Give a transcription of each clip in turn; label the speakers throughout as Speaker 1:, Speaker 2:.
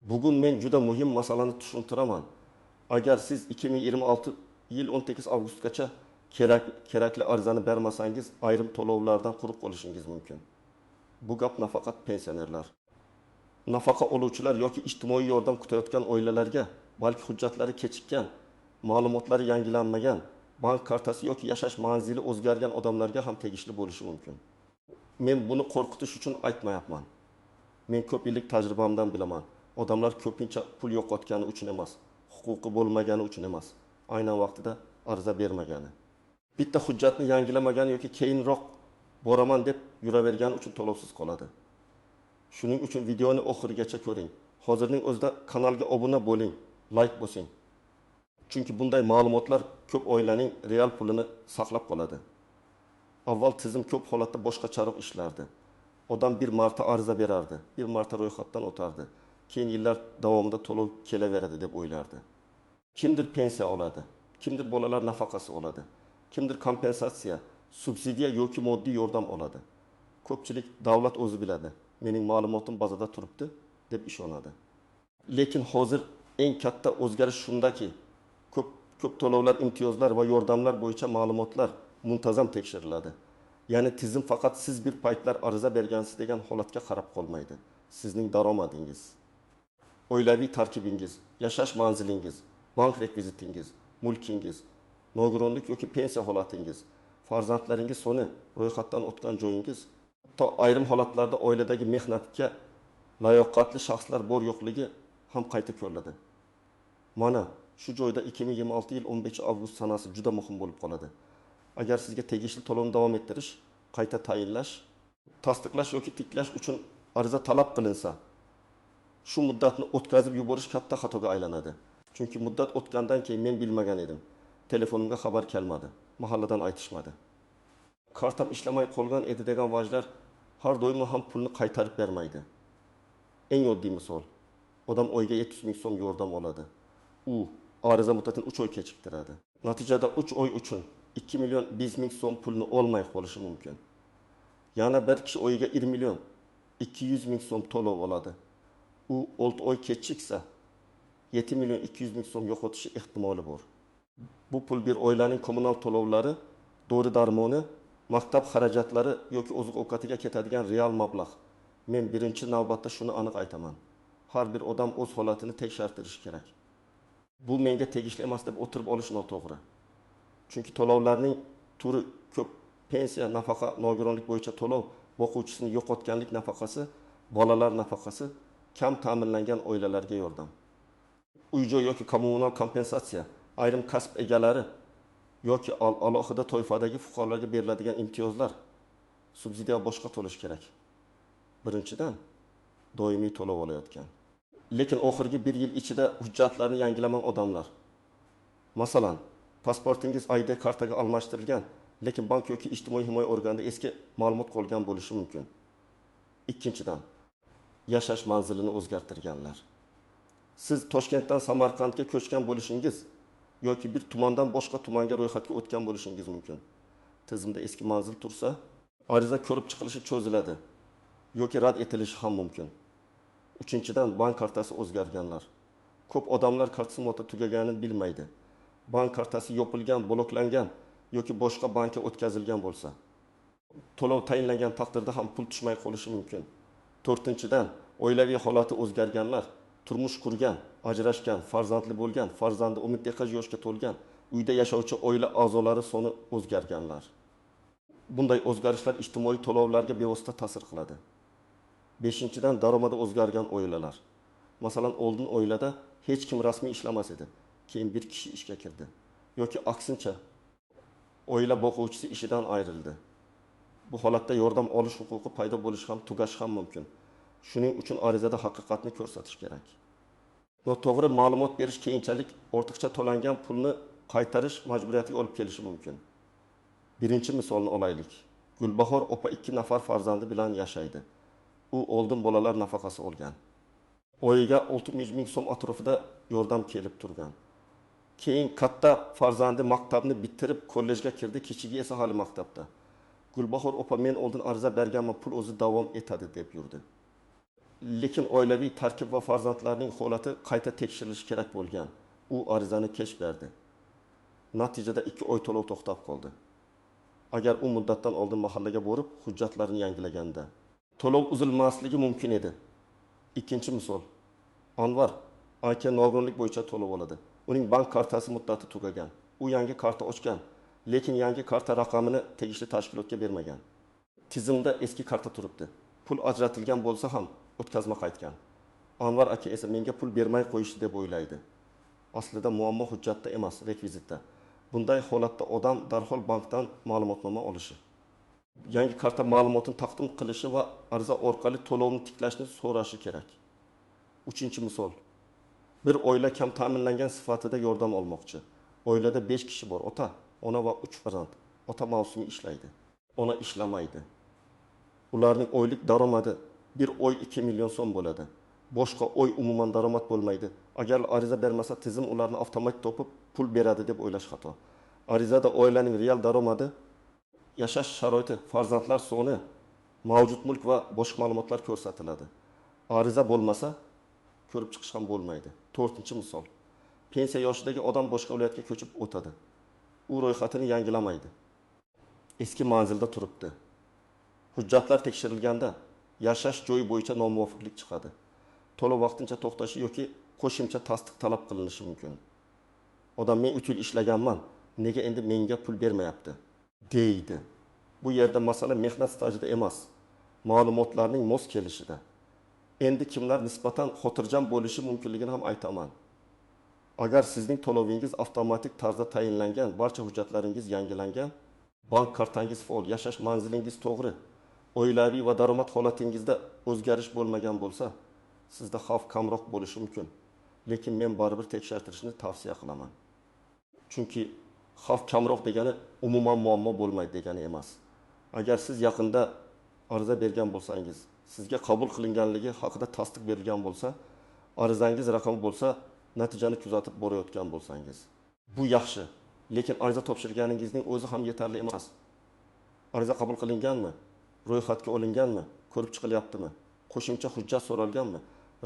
Speaker 1: Bugun men juda muhim masalani tushuntiraman. Agar siz 2026 yil 18 avgustgacha kerakli arizani bermasangiz, ayrim to'lovlardan quruq qolishingiz mumkin. Bu gap nafaqat pensionerlar, nafaqa oluvchilar yoki ijtimoiy yordam kutayotgan oilalarga, balki hujjatlari kechikkan, ma'lumotlari yangilanmagan, bank kartasi yoki yashash manzili o'zgargan odamlarga ham tegishli bo'lishi mumkin. Men buni qo'rqitish uchun aytmayapman. Men ko'p yillik tajribamdan bilaman. Odamlar ko'pincha pul yo'qotgani uchun emas, huquqi bo'lmagani uchun emas, aynan vaqtida ariza bermagani. Bitta hujjatni yangilamagani yoki keyinroq boraman deb yuravergani uchun to'lovsiz qoladi. Shuning uchun videoni oxirigacha ko'ring. Hozirning o'zida kanalga obuna bo'ling, like bosing. Chunki bunday ma'lumotlar ko'p oilaning real pulini saqlab qoladi. Avval tizim ko'p holatda boshqacharoq ishlardi. Odam bir marta ariza berardi, bir marta ro'yxatdan o'tardi. Keyin yillar davomida to'lov kelaveradi deb o'ylardi. Kimdir pensiya oladi, kimdir bolalar nafaqasi oladi, kimdir kompensatsiya, subsidiya yoki moddiy yordam oladi. Ko'pchilik davlat o'zi biladi, mening ma'lumotim bazada turibdi deb ishonadi. Lekin hozir eng katta o'zgarish shundaki, ko'p to'lovlar, imtiyozlar va yordamlar bo'yicha ma'lumotlar muntazam tekshiriladi. Ya'ni tizim faqat siz bir paytlar ariza bergansiz degan holatga qarab qolmaydi. Sizning daromadingiz, oilaviy tarkibingiz, yashash manzilingiz, bank rekvizitingiz, mulkingiz, nogironlik yoki pensiya holatingiz, farzandlaringiz soni, ro'yxatdan o'tgan joyingiz, hatto ayrim holatlarda oiladagi mehnatga layoqatli shaxslar bor yo'qligi ham qayta ko'riladi. Mana shu joyda 2026 yil 15 avgust sanasi juda muhim bo'lib qoladi. Agar sizga tegishli to'lovni davom ettirish, qayta tayinlash, tasdiqlash yoki tiklash uchun ariza talab qilinsa, shu muddatni o'tkazib yuborish katta xatoga aylanadi. Chunki muddat o'tgandan keyin men bilmagan edim. Telefonimga xabar kelmadi, mahalladan aytishmadi. Kartam ishlamay qolgan edi degan vajlar har doim ham pulni qaytarib bermaydi. Eng oddiy misol, odam oyiga 700 ming so'm yordam oladi. U ariza muddatini 3 oy kechiktiradi. Natijada 3 oy uchun 2 million 5 ming so'm pulni olmay qolishi mumkin. Yana bir kishi oyiga 1 million 200 ming so'm to'lov oladi. U 6 oy kechiksa 7 million 200 ming so'm yo'qotishi ehtimoli bor. Bu pul bir oilaning kommunal to'lovlari, dori-darmoni, maktab xarajatlari yoki oziq-ovqatiga ketadigan real mablag'. Men birinchi navbatda shuni aniq aytaman. Har bir odam o'z holatini tekshirtirishi kerak. Bu menga tegishli emas deb o'tirib olish noto'g'ri. Chunki to'lovlarning turi ko'p. Pensiya, nafaqa, nogironlik bo'yicha to'lov, boquvchisini yo'qotganlik nafaqasi, bolalar nafaqasi, kam ta'minlangan oilalarga yordam. Uy-joy yoki kommunal kompensatsiya, ayrim kasb egalari yoki alohida toifadagi fuqarolarga beriladigan imtiyozlar, subsidiya boshqa to'lash kerak. Birinchidan, doimiy to'lov olayotgan. Lekin oxirgi bir yil ichida hujjatlarni yangilaman odamlar. Masalan, pasportingiz ID kartaga almashtirilgan, lekin bank yoki ijtimoiy himoya organida eski ma'lumot qolgan bo'lishi mumkin. Ikkinchidan, yashash manzilini o'zgartirganlar. Siz Toshkentdan Samarqandga ko'chgan bo'lishingiz yoki bir tumandan boshqa tumanga ro'yxatga o'tgan bo'lishingiz mumkin. Tizimda eski manzil tursa, ariza ko'rib chiqilishi cho'ziladi yoki rad etilishi ham mumkin. Uchinchidan, bank kartasi o'zgarganlar. Ko'p odamlar kartasi muddati tugaganini bilmaydi. Bank kartasi yopilgan, bloklangan yoki boshqa bankka o'tkazilgan bo'lsa, to'lov tayinlangan taqdirda ham pul tushmay qolishi mumkin. To'rtinchidan, oilaviy holati o'zgarganlar, turmush qurgan, ajrashgan, farzandli bo'lgan, farzandi 18 yoshga to'lgan, uyda yashovchi oila a'zolari soni o'zgarganlar. Bunday o'zgarishlar ijtimoiy to'lovlarga bevosita ta'sir qiladi. Beshinchidan, daromadi o'zgargan oilalar. Masalan, oldin oilada hech kim rasmiy ishlamas edi. Keyin bir kishi ishga kirdi. Yoki aksincha, oila boquvchisi ishidan ayrildi. Bu holatda yordam olish huquqi paydo bo'lishi ham, tugashi ham mumkin. Shuning uchun arizada haqiqatni ko'rsatish kerak. Noto'g'ri ma'lumot berish keyinchalik ortiqcha to'langan pulni qaytarish majburiyatiga olib kelishi mumkin. Birinchi misolni olaylik. Gulbahor opa 2 nafar farzandi bilan yashaydi. U oldin bolalar nafaqasi olgan. Oyiga 600 ming so'm atrofida yordam kelib turgan. Keyin katta farzandi maktabni bitirib kollejga kirdi, kichigi esa hali maktabda. Gulbahor opa men oldin ariza berganman, pul o'zi davom etadi deb yurdi. Lekin oilaviy tarkib va farzandlarning holati qayta tekshirilishi kerak bo'lgan. U arizani kech berdi. Natijada 2 oy to'lov to'xtab qoldi. Agar u muddatdan oldin mahallaga borib, hujjatlarini yangilaganda to'lov uzilmasligi mumkin edi. Ikkinchi misol. Anvar aka nogironlik bo'yicha to'lov oladi. Uning bank kartasi muddati tugagan. U yangi karta ochgan, lekin yangi karta raqamini tegishli tashkilotga bermagan. Tizimda eski karta turibdi. Pul ajratilgan bo'lsa ham o'tkazma qaytgan. Anvar aka esa menga pul bermay qo'yishdi deb o'ylaydi. Aslida muammo hujjatda emas, rekvizitda. Bunday holatda odam darhol bankdan ma'lumotnoma olishi, yangi karta ma'lumotini taqdim qilishi va ariza orqali to'lovni tiklashni so'rashi kerak. Uchinchi misol. Bir oila kam ta'minlangan sifatida yordam olmoqchi. Oilada 5 kishi bor: ota, ona va 3 farzand. Ota mavsumiy ishlaydi, ona ishlamaydi. Ularning oylik daromadi bir oy 2 million so'm bo'ladi. Boshqa oy umuman daromad bo'lmaydi. Agar ariza bermasa, tizim ularni avtomatik topib pul beradi deb o'ylash xato. Arizada oilaning real daromadi, yashash sharoiti, farzandlar soni, mavjud mulk va boshqa ma'lumotlar ko'rsatiladi. Ariza bo'lmasa, ko'rib chiqish ham bo'lmaydi. To'rtinchi misol. Pensiya yoshidagi odam boshqa viloyatga ko'chib o'tadi. U ro'yxatini yangilamaydi. Eski manzilda turibdi. Hujjatlar tekshirilganda yashash joyi bo'yicha nomuvofiqlik chiqadi. To'lov vaqtincha to'xtashi yoki qo'shimcha tasdiq talab qilinishi mumkin. Odam men 3 yil ishlaganman, nega endi menga pul bermayapti deydi. Bu yerda masala mehnat stajida emas, ma'lumotlarning mos kelishida. Endi kimlar nisbatan xotirjam bo'lishi mumkinligini ham aytaman. Agar sizning to'lovingiz avtomatik tarzda tayinlangan, barcha hujjatlaringiz yangilangan, bank kartangiz faol, yashash manzilingiz to'g'ri, oilaviy va daromad holatingizda o'zgarish bo'lmagan bo'lsa, sizda xavf kamroq bo'lishi mumkin. Lekin men baribir tekshirtirishni tavsiya qilaman. Chunki xavf kamroq degani umuman muammo bo'lmaydi degani emas. Agar siz yaqinda ariza bergan bo'lsangiz, sizga qabul qilinganligi haqida tasdiq berilgan bo'lsa, arizangiz raqami bo'lsa, natijani kuzatib borayotgan bo'lsangiz, bu yaxshi. Lekin ariza topshirganingizning o'zi ham yetarli emas. Ariza qabul qilinganmi? Ro'yxatga olinganmi? Ko'rib chiqilyaptimi? Qo'shimcha hujjat so'ralganmi?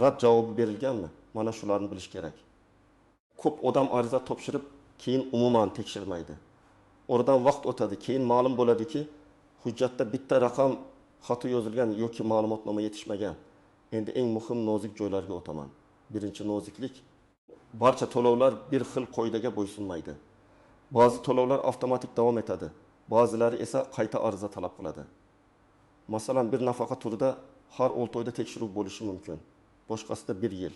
Speaker 1: Rad javobi berilganmi? Mana shularni bilish kerak. Ko'p odam ariza topshirib, keyin umuman tekshirmaydi. Oradan vaqt o'tadi, keyin ma'lum bo'ladiki, hujjatda bitta raqam xato yozilgan yoki ma'lumotnoma yetishmagan. Endi eng muhim nozik joylarga o'taman. Birinchi noziklik: barcha to'lovlar bir xil qoidaga bo'ysunmaydi. Ba'zi to'lovlar avtomatik davom etadi, ba'zilari esa qayta ariza talab qiladi. Masalan, bir nafaqa turida har 6 oyda tekshiruv bo'lishi mumkin, boshqasida 1 yil.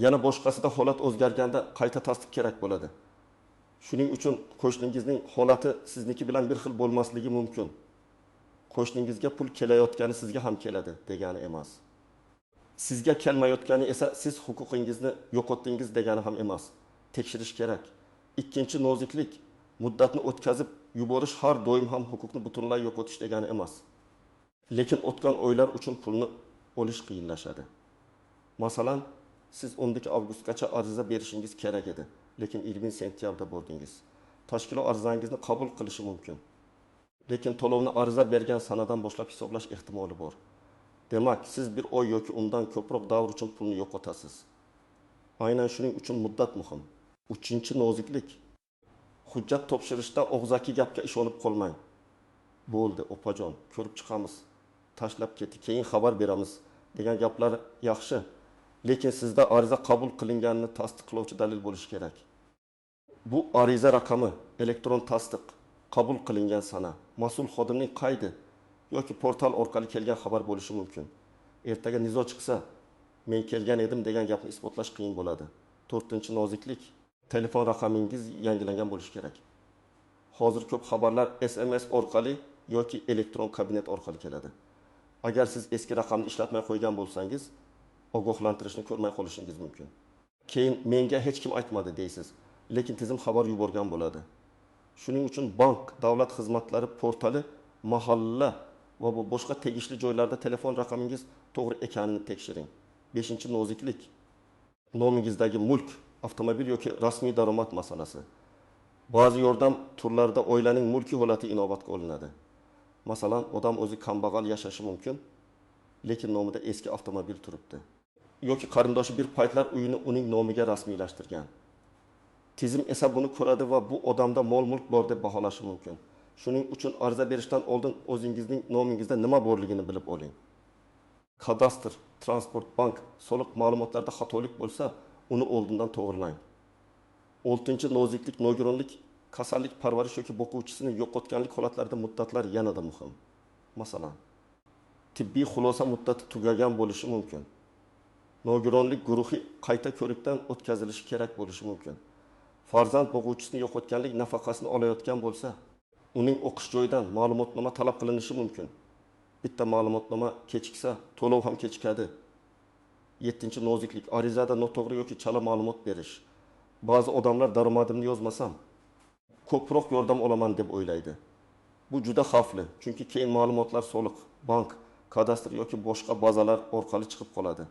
Speaker 1: Yana boshqasida holat o'zgarganda qayta tasdiq kerak bo'ladi. Shuning uchun qo'shningizning holati sizniki bilan bir xil bo'lmasligi mumkin. Qo'shningizga pul kelayotgani sizga ham keladi degani emas. Sizga kelmayotgani esa siz huquqingizni yo'qotdingiz degani ham emas. Tekshirish kerak. Ikkinchi noziklik: muddatni o'tkazib yuborish har doim ham huquqni butunlay yo'qotish degani emas. Lekin o'tgan oylar uchun pulni olish qiyinlashadi. Masalan, siz 12 avgustgacha ariza berishingiz kerak edi, lekin 20 sentyabrda bordingiz. Tashkilot arizangizni qabul qilishi mumkin. Lekin to'lovni ariza bergan sanadan boshlab hisoblash ehtimoli bor. Demak, siz bir oy yoki undan ko'proq davr uchun pulni yo'qotasiz. Aynan shuning uchun muddat muhim. Uchinchi noziklik: hujjat topshirishda og'zaki gapga ishonib qolmang. Bo'ldi, opajon, ko'rib chiqamiz, tashlab ketdi, keyin xabar beramiz degan gaplar yaxshi. Lekin sizda ariza qabul qilinganini tasdiqlovchi dalil bo'lishi kerak. Bu ariza raqami, elektron tasdiq, qabul qilingan sana, mas'ul xodimning qaydi yoki portal orqali kelgan xabar bo'lishi mumkin. Ertaga nizo chiqsa, men kelgan edim degan gapni isbotlash qiyin bo'ladi. To'rtinchi noziklik: telefon raqamingiz yangilangan bo'lishi kerak. Hozir ko'p xabarlar SMS orqali yoki elektron kabinet orqali keladi. Agar siz eski raqamni ishlatmay qo'ygan bo'lsangiz, ogohlantirishni ko'rmay qolishingiz mumkin. Keyin menga hech kim aytmadi deysiz, lekin tizim xabar yuborgan bo'ladi. Shuning uchun bank, davlat xizmatlari portali, mahalla va bu boshqa tegishli joylarda telefon raqamingiz to'g'ri ekanini tekshiring. Beshinchi noziklik: nomingizdagi mulk, avtomobil yoki rasmiy daromad masalasi. Ba'zi yordam turlarida oilaning mulkiy holati inobatga olinadi. Masalan, odam o'zi kambag'al yashashi mumkin, lekin nomida eski avtomobil turibdi. Yoki qarindoshi bir paytlar uyini uning nomiga rasmiylashtirgan. Tizim esa buni ko'radi va bu odamda mol-mulk bor deb baholashi mumkin. Shuning uchun ariza berishdan oldin o'zingizning nomingizda nima borligini bilib oling. Kadastr, transport, bank, soliq ma'lumotlarida xatolik bo'lsa, uni oldindan to'g'rilang. 6. Noziklik, nogironlik, kasallik, parvarish yoki boquvchisini yo'qotganlik holatlarida muddatlar yanada muhim. Masalan, tibbiy xulosa muddati tugagan bo'lishi mumkin. Nogironlik guruhi qayta ko'rikdan o'tkazilishi kerak bo'lishi mumkin. Farzand boquvchisini yo'qotganlik nafaqasini olayotgan bo'lsa, uning o'qish joyidan ma'lumotnoma talab qilinishi mumkin. Bitta ma'lumotnoma kechiksa, to'lov ham kechikadi. 7. Noziklik, arizada noto'g'ri yoki chala ma'lumot berish. Ba'zi odamlar daromadimni yozmasam ko'proq yordam olaman deb o'ylaydi. Bu juda xavfli, chunki keyin ma'lumotlar soliq, bank, kadastr yoki boshqa bazalar orqali chiqib qoladi.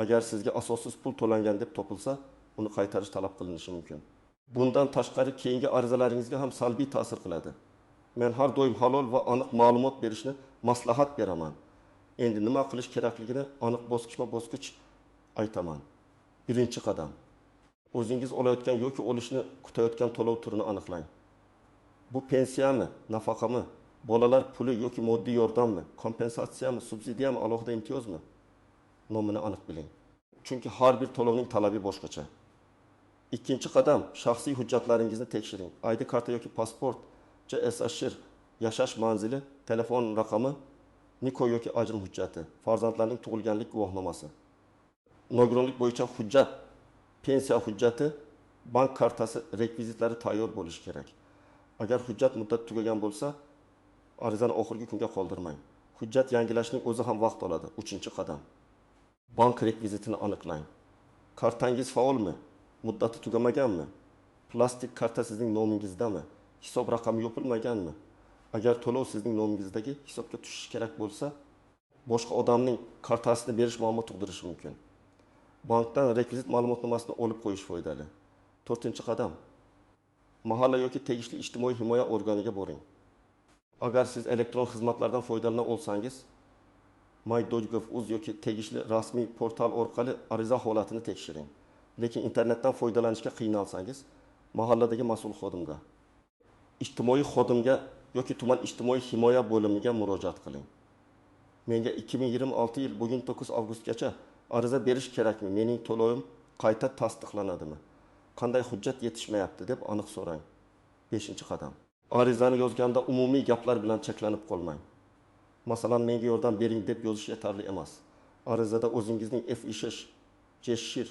Speaker 1: Agar sizga asossiz pul to'langan deb topilsa, uni qaytarish talab qilinishi mumkin. Bundan tashqari keyingi arizalaringizga ham salbiy ta'sir qiladi. Men har doim halol va aniq ma'lumot berishni maslahat beraman. Endi nima qilish kerakligini aniq bosqichma-bosqich aytaman. Birinchi qadam. O'zingiz olayotgan yoki olishni kutayotgan to'lov turini aniqlang. Bu pensiyami, nafaqami, bolalar puli yoki moddiy yordammi, kompensatsiyami, subsidiyami, alohida imtiyozmi? Nomini aniq biling. Chunki har bir to'lovning talabi boshqacha. Ikkinchi qadam, shaxsiy hujjatlaringizni tekshiring. ID karta yoki pasport, CSHR, yashash manzili, telefon raqami, nikoh yoki ajrim hujjati, farzandlarning tug'ilganlik guvohnomasi, nogironlik bo'yicha hujjat, pensiya hujjati, bank kartasi rekvizitlari tayyor bo'lishi kerak. Agar hujjat muddati tugagan bo'lsa, arizani oxirgi kunga qoldirmang. Hujjat yangilashning o'zi ham vaqt oladi. Uchinchi qadam. Bank rekvizitini aniqlang. Kartangiz faolmi? Muddati tugamaganmi? Plastik karta sizning nomingizdami? Hisob raqami yopilmaganmi? Agar to'lov sizning nomingizdagi hisobga tushishi kerak bo'lsa, boshqa odamning kartasini berish muammo tug'dirishi mumkin. Bankdan rekvizit ma'lumotnomasini olib qo'yish foydali. To'rtinchi qadam. Mahalla yoki tegishli ijtimoiy himoya organiga boring. Agar siz elektron xizmatlardan foydalana olsangiz, my.gov.uz yoki tegishli rasmiy portal orqali ariza holatini tekshiring. Lekin internetdan foydalanishga qiynalsangiz, mahalladagi mas'ul xodimga, ijtimoiy xodimga yoki tuman ijtimoiy himoya bo'limiga murojaat qiling. Menga 2026 yil bugun 9 avgustgacha ariza berish kerakmi? Mening to'lovim qayta tasdiqlanadimi? Qanday hujjat yetishmayapti deb aniq so'rang. 5-qadam. Arizani yozganda umumiy gaplar bilan cheklanib qolmang. Masalan, menga yordam bering deb yozish yetarli emas. Arizada o'zingizning FISH, CSHIR,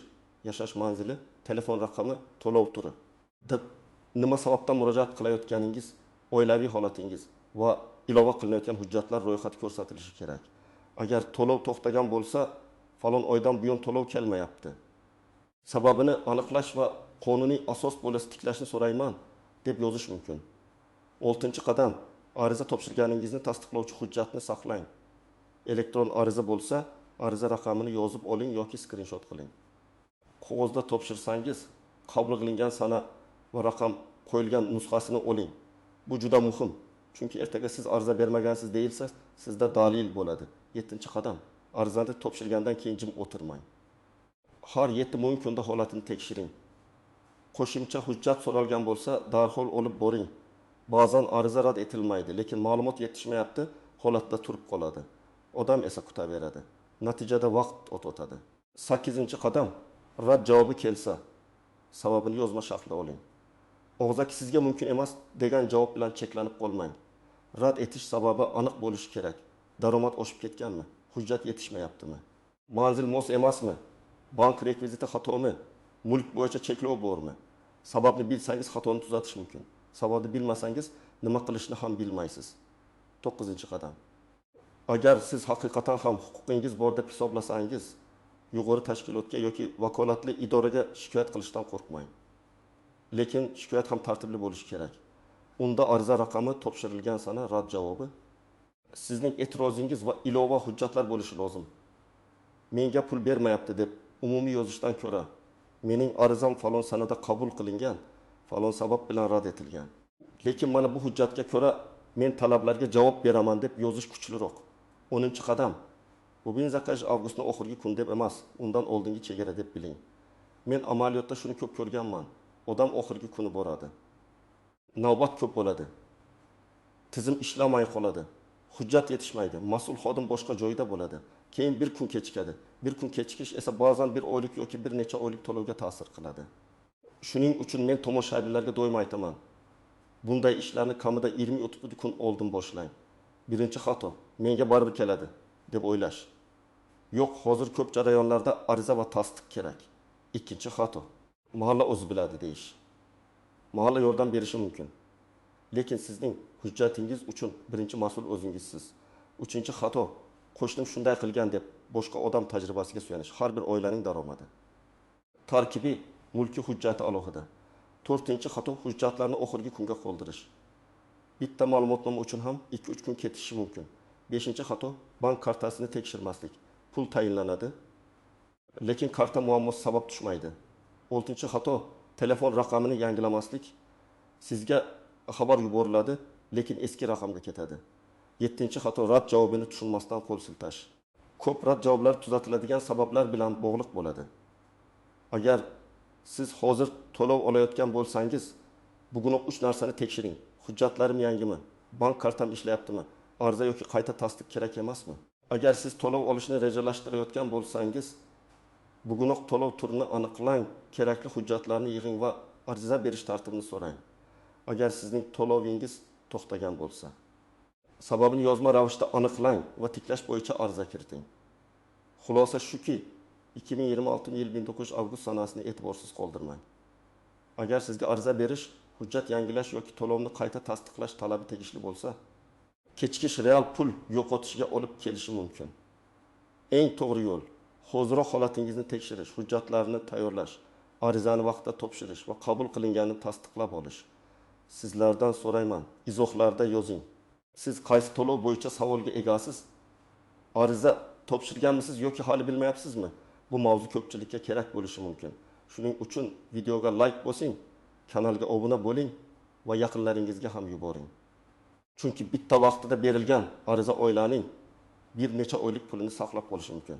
Speaker 1: yashash manzili, telefon raqami, to'lov turi deb nima sababdan murojaat qilayotganingiz, oilaviy holatingiz va ilova qilinayotgan hujjatlar ro'yxati ko'rsatilishi kerak. Agar to'lov to'xtagan bo'lsa, falon oydan buyon to'lov kelmayapti. Sababini aniqlash va qonuniy asos bo'lsa tiklashni so'rayman deb yozish mumkin. 6-qadam. Ariza topshirganingizni tasdiqlovchi hujjatni saqlang. Elektron ariza bo'lsa, ariza raqamini yozib oling yoki skrinshot qiling. Qog'ozda topshirsangiz, qabul qilingan sana va raqam qo'yilgan nusxasini oling. Bu juda muhim, chunki ertaga siz ariza bermagansiz deyilsa, sizda dalil bo'ladi. 7-qadam. Arizani topshirgandan keyin jim o'tirmang. Har 7 mo'min kunda holatini tekshiring. Qo'shimcha hujjat so'ralgan bo'lsa, darhol olib boring. Ba'zan ariza rad etilmaydi, lekin ma'lumot yetishmayapti, holatda turib qoladi. Odam esa kutaveradi. Natijada vaqt o'tadi. 8-qadam. Rad javobi kelsa, sababini yozma shaklda oling. Og'zaki sizga mumkin emas degan javob bilan cheklanib qolmang. Rad etish sababi aniq bo'lishi kerak. Daromad oshib ketganmi? Hujjat yetishmayaptimi? Manzil mos emasmi? Bank rekviziti xatomi? Mulk bo'yicha cheklov bormi? Sababni bilsangiz xatoni tuzatish mumkin. Sababni bilmasangiz nima qilishni ham bilmaysiz. 9-qadam. Agar siz haqiqatan ham huquqingiz bor deb hisoblasangiz, yuqori tashkilotga yoki vakolatli idoraga shikoyat qilishdan qo'rqmang. Lekin shikoyat ham tartibli bo'lishi kerak. Unda ariza raqami, topshirilgan sana, rad javobi, sizning e'tirozingiz va ilova hujjatlar bo'lishi lozim. Menga pul bermayapti deb umumiy yozishdan ko'ra, mening arizam falon sanada qabul qilingan, falon sabab bilan rad etilgan. Lekin mana bu hujjatga ko'ra men talablarga javob beraman deb yozish kuchliroq. 10-qadam. Bugun заказ avgustni oxirgi kun deb emas, undan oldingi chegara deb biling. Men amaliyotda shuni ko'p ko'rganman: odam oxirgi kuni boradi. Navbat ko'p bo'ladi. Tizim ishlamay qoladi. Hujjat yetishmaydi. Mas'ul xodim boshqa joyda bo'ladi. Keyin bir kun kechikadi. Bir kun kechikish esa ba'zan bir oylik yoki bir necha oylik to'lovga ta'sir qiladi. Shuning uchun men tomoshabinlarga doim aytaman. Bunday ishlarni kamida 20-30 kun oldin boshlang. Birinchi xato, menga baribir keladi deb o'ylash. Yo'q, hozir ko'p jarayonlarda ariza va tasdiq kerak. Ikkinchi xato, mahalla o'zi biladi deyish. Mahalla yordam berishi mumkin. Lekin sizning hujjatingiz uchun birinchi mas'ul o'zingizsiz. Uchinchi xato, qo'shnim shunday qilgan deb boshqa odam tajribasiga suyanish. Har bir oilaning daromadi, tarkibi, mulki, hujjati alohida. To'rtinchi xato, hujjatlarni oxirgi kunga qoldirish. Bitta ma'lumotnoma uchun ham 2-3 kun ketishi mumkin. Beshinchi xato, bank kartasini tekshirmaslik. Pul tayinlanadi, lekin karta muammosi sabab tushmaydi. Oltinchi xato, telefon raqamini yangilamaslik. Sizga xabar yuboriladi, lekin eski raqamga ketadi. Yettinchi xato, rad javobini tushunmasdan qo'l siltash. Ko'p rad javoblar tuzatiladigan sabablar bilan bog'liq bo'ladi. Agar siz hozir to'lov olayotgan bo'lsangiz, bugunoq 3 narsani tekshiring. Hujjatlarim yangimi? Bank kartam ishlayaptimi? Ariza yoki qayta tasdiq kerak emasmi? Agar siz to'lov olishni rejalashtirayotgan bo'lsangiz, bugunoq to'lov turini aniqlang, kerakli hujjatlarni yig'ing va ariza berish tartibini so'rang. Agar sizning to'lovingiz to'xtagan bo'lsa, sababini yozma ravishda aniqlang va tiklash bo'yicha ariza kiriting. Xulosa shuki, 2026 yil 19 avgust sanasini e'tiborsiz qoldirmang. Agar sizga ariza berish, hujjat yangilash yoki to'lovni qayta tasdiqlash talabi tegishli bo'lsa, kechikish real pul yo'qotishiga olib kelishi mumkin. Eng to'g'ri yo'l hoziroq holatingizni tekshirish, hujjatlarni tayyorlash, arizani vaqtida topshirish va qabul qilinganini tasdiqlab olish. Sizlardan so'rayman, izohlarda yozing. Siz qaysi to'lov bo'yicha savolga egasiz? Ariza topshirganmisiz yoki hali bilmayapsizmi? Bu mavzu ko'pchilikka kerak bo'lishi mumkin. Shuning uchun videoga like bosing, kanalga obuna bo'ling va yaqinlaringizga ham yuboring. Chunki bitta vaqtida berilgan ariza oilaning bir necha oylik pulini saqlab qolishi mumkin.